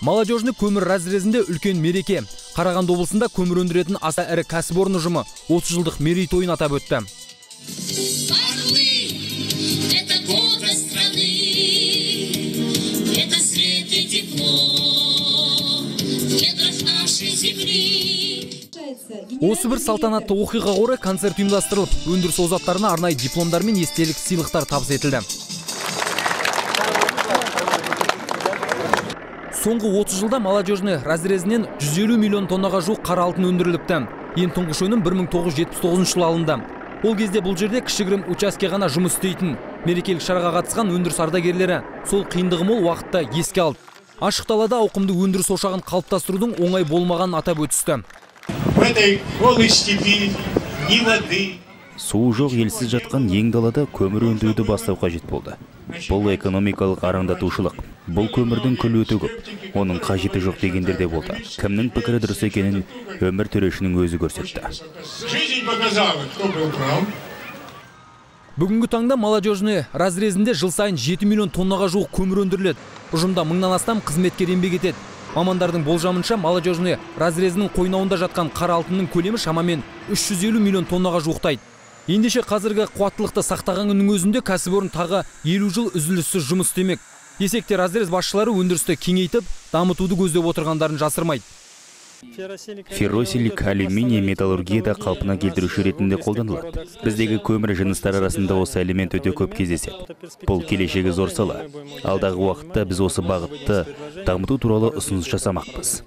Молодежный көмір разрезінде үлкен мереке. Қарағанды облысында көмір өндіретін аса ірі кәсіпорын ұжымы 30 жылдық мерейтойын атап өтті. Орлы – это гордость страны, это свет и тепло в недрах нашей земли. Осы бір салтанатты оқиғаға орай концерт ұйымдастырылып, өндіріс озаттарына арнайы дипломдар мен естелік сыйлықтар табыс етілді. Соңғы 30 жылда Молодежный разрезінен 150 миллион тоннаға жуық қара алтын өндіріліпті. Ең тұңғыш өнім 1979 жылы алынды. Ол кезде бұл жерде кішігірім учаске ғана жұмыс істейтін. Мерекелік шараға қатысқан өндіріс ардагерлері сол қиындығы мол уақытты еске алды. Ашық далада ауқымды өндіріс ошағын қалыптастырудың оңай болмағанын атап өтісті. В этой голой степи ни воды. Суы жоқ елсіз жатқан ең далада көмір өндіруді бастау қажет болды. Бұл экономикалық арандатушылық. Бұл көмірдің күлі өте көп. Оның қажеті жоқ дегендер де болды. Кімнің пікірі дұрыс екенін өмір төрешінің өзі көрсетті. Жизнь показала, кто был прав. Бүгінгі таңда Молодежный разрезінде жыл сайын 7 миллион тоннаға жуық көмір өндіріледі. Ұжымда мыңнан астам қызметкер еңбек етеді. Мамандардың болжамынша Молодежный разрезінің қойнауында жатқан қара алтынның көлемі шамамен 350 миллион тоннаға жуықтайды. Ендеше қазіргі қуаттылықты сақтаған күннің өзінде кәсіпорын тағы 50 жыл үзіліссіз жұмыс істемек. Десек те разрез басшылары өндірісті кеңейтіп, дамытуды көздеп отырғандарын жасырмайды. Ферросилик алюминий металлургияда қалпына келтіруші ретінде қолданылады. Біздегі көмір жыныстары арасында осы элемент өте көп кездеседі. Бұл келешегі зор сала. Алдағы уақытта біз осы бағытты дамыту туралы ұсыныс жасамақпыз.